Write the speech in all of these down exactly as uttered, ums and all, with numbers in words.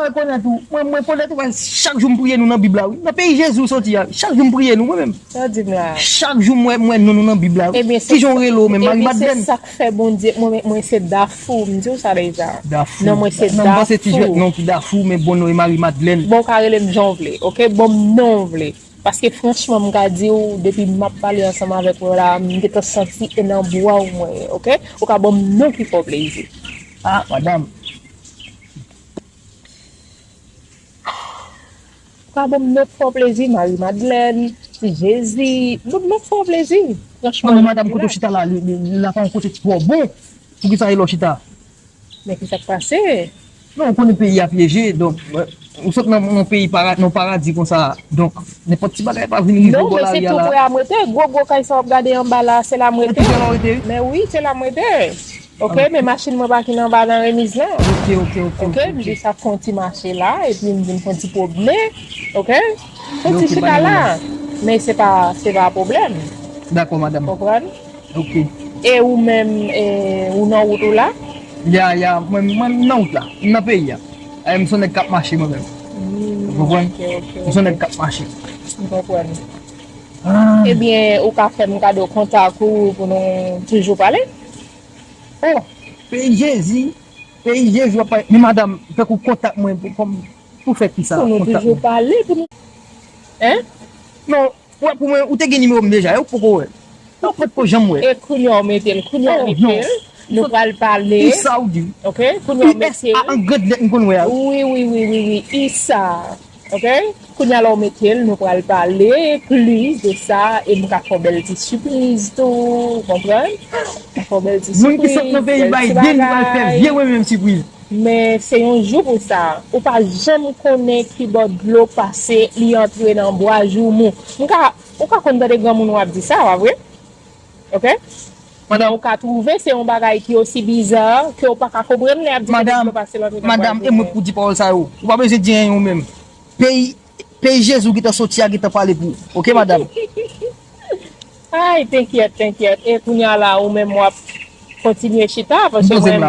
Rekonèt ou, mwen, mwen rekonèt ou, chak jou m priye nou nan Bib la, wi. Nan peyi Jezi w soti a, chak jou m priye nou, mwen menm. Sa w di m la? Chak jou m wè, m wè non nou nan Bib la, wi. Ebyen, se Kijan w rele w menm, Mari Madlèn? Ebyen, se sa k fè Bondye, mwen, mwen se Dafou, m di w sa deja. Dafou. Non, mwen se Dafou. Non, m panse ti jwèt non ki Dafou, men bon non e Mari Madlèn. Bon, w ka rele m jan w vle, oke? Bon, m non w vle. Paske franchman, m ka di w, depi m ap pale ansanm avèk ou la, m gentan santi e nan bra w mwen ye, oke? Ou ka ban m non ki fè w plezi. Ah, madanm. Ou ka ban m non ki fè w plezi, Mari Madlèn, Ti Jezi, ban m non ki fè w plezi. Franchman, non, men madanm, kote w chita la, li, li, li la pa yon kote twò bon. Poukisa e lè w chita? Men ki sa k pase? Non, ou konnen peyi a pyeje, donk, ou sot nan yon peyi para, nan paradi konsa, donk, nenpòt ti bagay pa vin rive w bò lari a la. Non, men se tou pre a m rete, gwo, gwo kay sa w ap gade anba la, se la m rete. E tou pre la w rete, wi? Men wi, se la m rete. Oke, men machin mwen pake anba nan remiz lan. Oke, oke, oke, oke, oke. Oke, m jis ap fè yon ti mache la, epi m vin fè yon ti pwomne, oke? Fè yon ti chita la. Men se pa, se pa pwoblèm. Dakò, madanm. Konprann? Oke. E ou menm, e, ou nan wout ou la? Ya, ya, mwen, mwen nan wout la. M nan peyi a. E, m se yon nèg k ap mache mwen menm. Ou konprann? Oke, oke, oke. M se yon nèg k ap mache. M konprann. Ah. Ebyen, ou ka fè m kado kontak ou pou nou toujou pale? Oh, peyi Jezi, peyi Jezi w ap pale. Men madanm, fèk ou kontak mwen pou, pou, pou fè kisa? Pou nou toujou pale, pou nou. Hein? Non, Ou wè pou mwen, ou te gen nimewo m deja, e ou poko wè. Non, ou potko janm wè. E kounye a w mete l, kounye a w mete l, nou pral pale. Isa ou di. Oke, kounye a w mete l. U S A an grand lèt m konn wè a. Wi, wi, wi, wi, wi, Isa. Oke? Kounye a la w mete l, nou pral pale plis de sa, e m ka fè w bèl ti sipriz tou, ou konprann? Ka fè w bèl ti sipriz, bèl ti bagay. Moun ki sot nan peyi Biden pral fè vye mwen menm sipriz. Men se yon jou pou sa. Ou pa janm konnen ki bò dlo pase, li antre nan bwa joumou. M ka, ou ka konn tande granmoun w ap di sa, pa vre? Oke? Madanm. Ou ka twouve se yon bagay ki osi biza ke w pa ka konprann lè y ap di ke dlo pase, l antre nan bwa joumou. Madanm, e mwen pou di pawòl sa yo. Ou pa bezwen di anyen ou menm. Peyi Peyi Jezi w gentan soti a gentan pale pou ou. Oke, madanm? Ay, tenkyèt, tenkyèt. E kounye a la, ou menm w ap kontinye chita, paske mwen,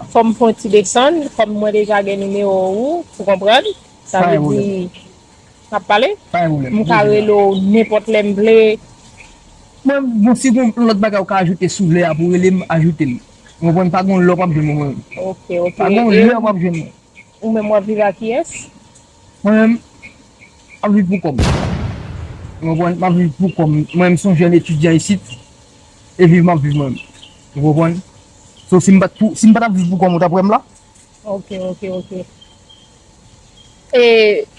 fò m fè yon ti desann, kòm mwen deja gen nimewo ou, ou konprann? Sa vle di, n ap pale? M ka rele w nenpòt lè m vle. Mwen, bon, si gon lòt bagay ou ka ajoute sou lè a pou w rele m, ajoute l. Ou konprann? Pa gon lè w p ap jwenn mwen. Oke, oke. Pa gon lè w p ap jwenn mwen. Ou menm w ap viv ak kiyès? Mwen menm, m ap viv pou kò m. Ou konprann? M ap viv pou kò m. Mwen menm, se yon jèn etidyan isit. E viv m ap viv mwen menm. Ou konprann? So, si m pa t pou, si m pa t ap viv pou kò m, ou t ap wè m la? Oke, oke, oke. E,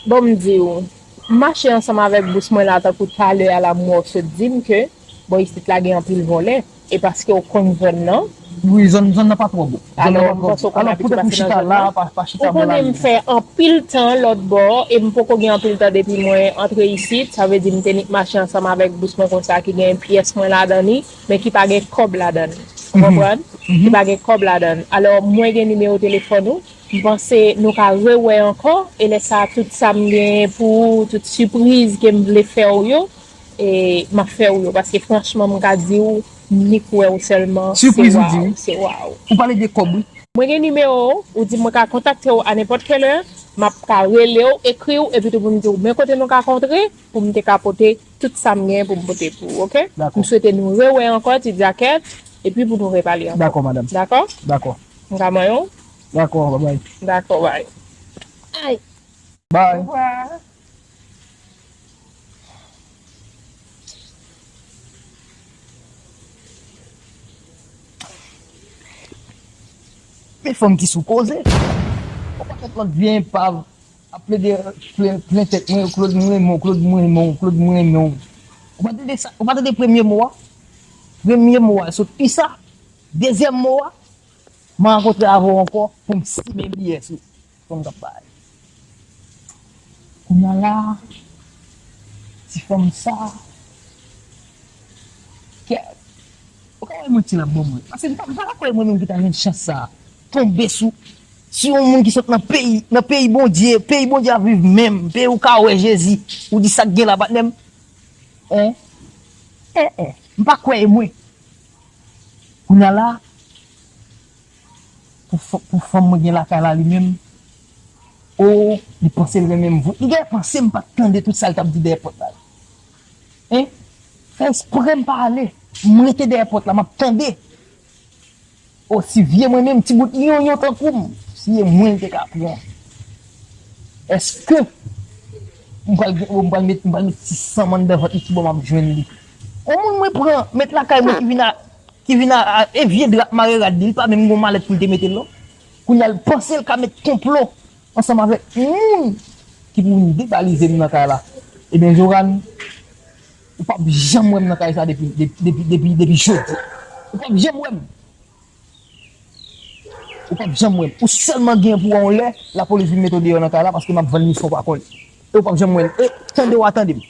bon, m di w, m mache ansanm avèk bous mwen la, tankou talè a la, m wè w sot di m ke bò isit la gen anpil vòlè. E paske w konn zòn nan. Wi, zòn, zòn nan pa twò bon. Zòn nan pa twò bon. Alò, m panse w konn abitye pase nan zòn nan. Ou konnen m fè anpil tan lòt bò, e m poko gen anpil tan depi mwen antre isit. Sa vle di m te nik mache ansanm avèk bous mwen konsa ki gen pyès mwen ladan li, men ki pa gen kòb ladan li. Ou konprann? Ki pa gen kòb ladan li. Alò, mwen gen nimewo telefòn ou. M panse nou ka rewè ankò, e lè sa a, tout sa m genyen pou ou, tout sipriz ke m vle fè w yo, e m ap fè w yo, paske franchman, m ka di w, m nik wè w sèlman, se waw, se waw. Ou pale de kòb, wi. Mwen gen nimewo w, ou di mwen ka kontakte w a nenpòt kèlè, m ap ka rele w, ekri w, epi tou pou m di w, men kote nou ka kontre, pou m te ka pote tout sa m genyen pou m pote pou ou, oke? Dakò. M swete nou rewè ankò, ti djakèt, epi pou nou repale ankò. Dakò, madanm. Dakò? Dakò. M ka manyen w? Dakò, babay. Dakò, bay. Ay. Bay. Ovwa. Men fanm ki sou koze. Yon pakèt lòt vye enpav ap plede plen, plen tèt mwen, Claude, m renmen w, Claude, m renmen w, Claude, m renmen w. Ou pa tande sa, ou pa tande premye mo a? Premye mo a, sot Isa. Dezyèm mo a, m a rankontre avè w ankò pou m simen biyè sou fanm k ap bay. Kounye a la, ti fanm sa, kè, ou ka wè manti l ap ban mwen. Paske m pa, m pa ka kwè mwen menm ki ta jwenn chans sa a. Tonbe sou, sou yon moun ki sot nan peyi, nan peyi Bondye, peyi Bondye ap viv menm, peyi ou ka wè Jezi, ou di sa k gen la, patnè m. Hein? Hein, hein. M pa kwè e mwen. Kounye a la, pou, pou fanm mwen gen lakay la li menm, O, li panse l renmen m vre. Li genlè panse m pa t tande tout sa l t ap di dèyè pòt la. Hein? Fè espre m pa ale. M rete dèyè pòt la, m ap tande. O, si vye mwen menm, ti bout yonyon tankou m, si e mwen l te ka pran. Èske m pral, m pral met, m pral met ti san m anndan vant li, ki bò m ap jwenn li? On moun mwen pran, met lakay mwen ki vin a, ki vin a, a, e vye dra mare rad li, li pa menm gon malèt pou l te mete l non. Kounye a l panse l ka met konplo ansanm avèk moun ki pou vin debalize m nan kay la. Ebyen, Jorane, ou p ap janm wè m nan kay sa depi, depi, depi, depi, depi jodi. Ou p ap janm wè m. Ou p ap janm wè m. Ou sèlman gen pou wè yon lè lapolis vin mete w deyò nan kay la paske m ap vann li san w pa konnen. E ou p ap janm wè m. E tande w a tande m.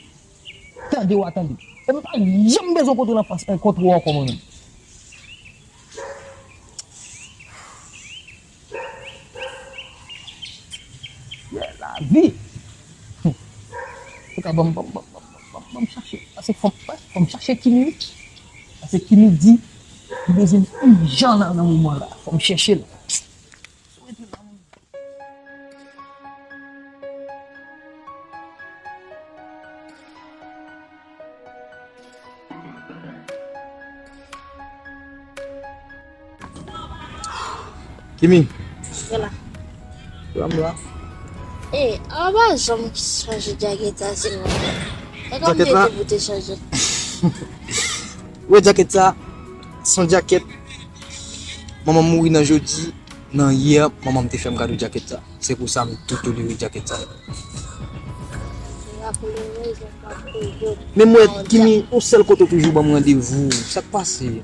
Tande w a tande m. E m pa janm bezwen kontre w anfas, kontre w ankò mwen menm. Yeah, lavi. Antouka, ban m, ban m, ban m, ban m, ban m, ban m chache. Pase fò m, fò m chache Kimi. Pase Kimi di, li bezwen m ijan la nan moman la. Fò m chèche l. Kimi. Vwala. Vwala m la. E, a pa janm chanje djakèt sa silvouplè. E kòm te di pou te chanje. Ou wè djakèt sa, se yon djakèt manman m mouri nan jodi, nan yè, manman m te fè m kado djakèt sa. Se pou sa m tou tolere djakèt sa. Men m wè, Kimi, yon sèl kote w toujou ban m randevou. Sa k pase?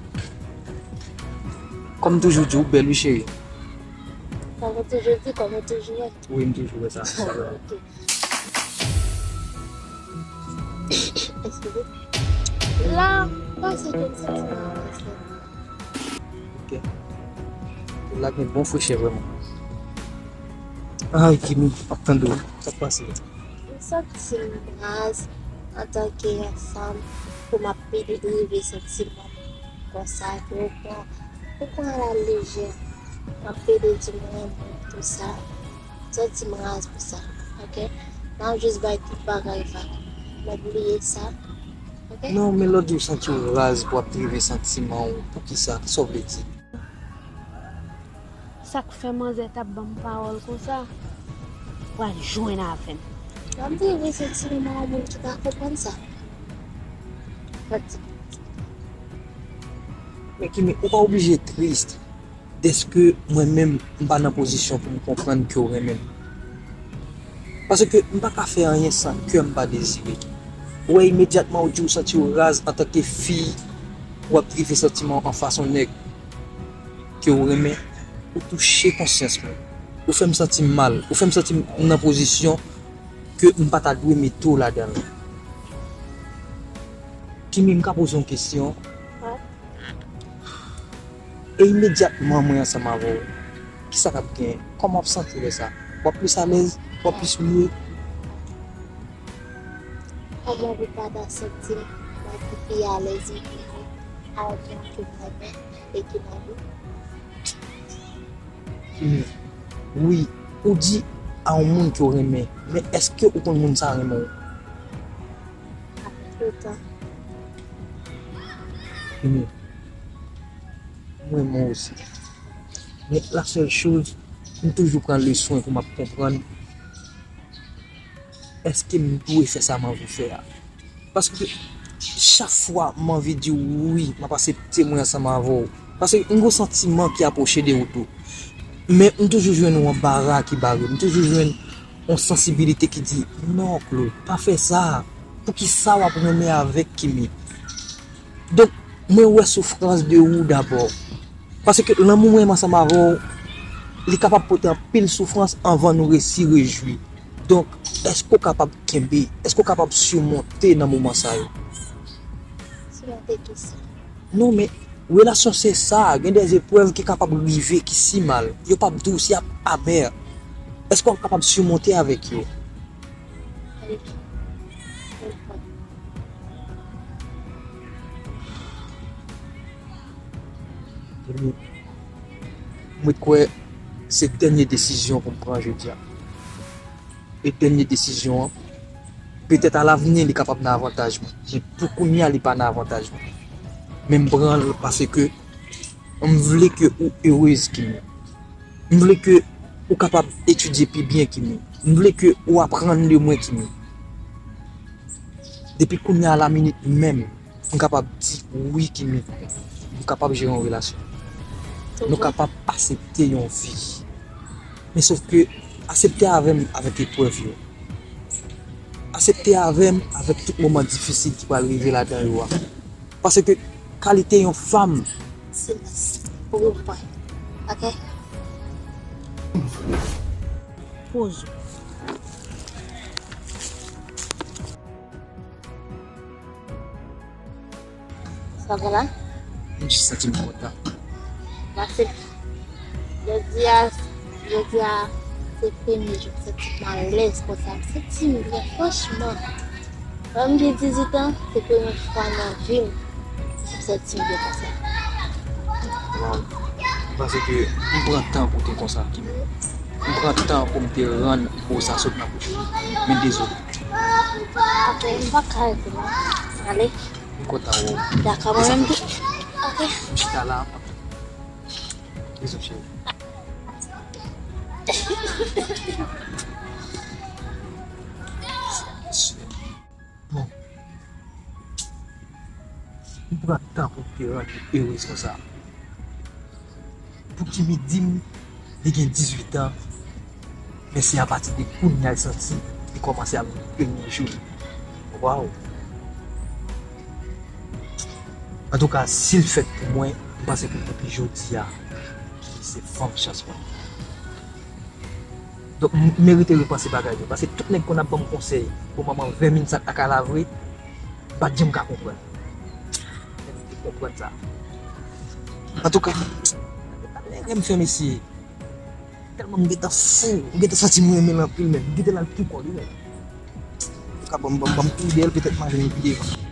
Kòm toujou di, ou bèl wi, cheri. Kòm ou toujou di, kòm ou toujou wè. Wi, m toujou wè sa. Ok. Eskize. La, pase tout sa. Ok. La gen bon frechè vrèman. Ay, Kimi, m ap tande w. Sa k pase? M santi m raz antanke yon fanm pou m ap pede drive santiman m konsa ke ou pran, ou pran a la lejè. M ap pede di m renmen w tou sa. M santi m raz pou sa. Ok? M ap jis bay tout bagay vag. M ap bliye sa. Ok? Non, men lè w di w santi w raz pou w ap drive santiman w, poukisa? Kisa w vle di? Sa k fè manzè t ap ban m pawòl konsa? Pral jwenn avè m. Mwen te vle se ti manman yon moun ki ka konprann sa. Fati. Men Kimi, ou pa oblije tris dèske mwen menm m pa nan pozisyon pou m konprann ke w renmen m. Paske m pa ka fè anyen san kè m pa dezire. Ou wè, imedyatman ou di ou santi w raz antanke fi, w ap drive santiman w anfas yon nèg ke w renmen, ou touche konsyans mwen. Ou fè m santi m mal. Ou fè m santi m nan pozisyon ke m pa ta dwe mete w ladan l. Kimi, m ka poze w yon kesyon? E imedyatman mwen ansanm avè w, kisa k ap genyen? Kòman w ap santi w lè sa? W ap plis alèz? W ap plis mye? Kòman pou pa ta santi m mwen pi alèz e pi mye avèk yon moun ke m renmen e ki nan vi m? Wi, ou di a yon moun ke w renmen, men èske ou konn moun sa a renmen w? Toutan. Wi. M renmen w osi. Men la sèl choz, m toujou pran le swen pou m ap konprann èske m dwe fè sa m anvi fè a. Paske chak fwa m anvi di w wi, m ap aksepte mwen ansanm avè w. Paske m gon santiman ki apwoche de ou tou. Men m toujou jwenn yon anbara ki bare m. M toujou jwenn yon sansibilite ki di, non, Claude, pa fè sa. Poukisa w ap renmen avèk Kimi? Donk, mwen wè soufrans de ou dabò. Paske lanmou mwen menm ansanm avè w, li kapab pote anpil soufrans anvan nou resi rejwi. Donk, èske w kapab kenbe? Èske w kapab simonte nan moman sa yo? Simonte kisa? Non, men relasyon se sa, gen de eprèv ki kapab rive ki si mal, yo p ap dous, y ap amè. Èske w ap kapab simonte avèk yo? Mwen kwè se dènye desizyon pou m pran jodi a. e dènye desizyon an. Petèt alavni li kapab nan avantaj mwen, men pou kounye a li pa nan avantaj mwen. Men m pran l paske m vle ke ou erez, Kimi. M vle ke ou kapab etidye pi byen, Kimi. M vle ke ou aprann de mwen, Kimi. Depi kounye a, la minit menm, m kapab di wi, Kimi. Nou kapab jere yon relasyon. Nou kapab aksepte yon vi. Men sof ke aksepte avè m avèk eprèv yo. Aksepte avè m avèk tout moman difisil ki pral rive ladan yo a. Paske kalite yon fanm. Silans. Ou konprann. Ok? Poz ou. Sa va la? M jis santi m kontan. Paske jodi a, jodi a, se premye jou m santi m alèz konsa. M santi m byen, franchman. Lè m gen dizuit an, se premye fwa nan vi m m santi m byen konsa. Waw. M panse ke m pran tan pou te konsa, Kimi. M pran tan pou m te rann ou sa sot nan bouch ou. Men dezole. Ok, m pa ka rete la. Ale. M kontan wè w. Dakò, mwen menm tou. Ok. M chita la. Bizou, cheri. Bon. M pran tan pou m te rann li erez konsa. Pou Kimi di m, li gen dizuit an, men se apati de kounye a l santi li kòmanse ap viv premye jou li. Waw! Antouka, si l fèt pou mwen, m panse ke depi jodi a, Kimi se fanm chans mwen. Donk, m merite repanse bagay yo. Paske tout nèg konn ap ban m konsèy pou manman vèmin sa ak alavre, m pa t janm ka konprann. Mwen te konprann sa. Antouka, nèg m fè mesye. Tèlman m gentan fou, m gentan santi m renmen l anpil menm. M gentan al pou kò li menm. Antouka, ban m, ban m, ban m tou dèyè l, petèt m a jwenn li pi devan.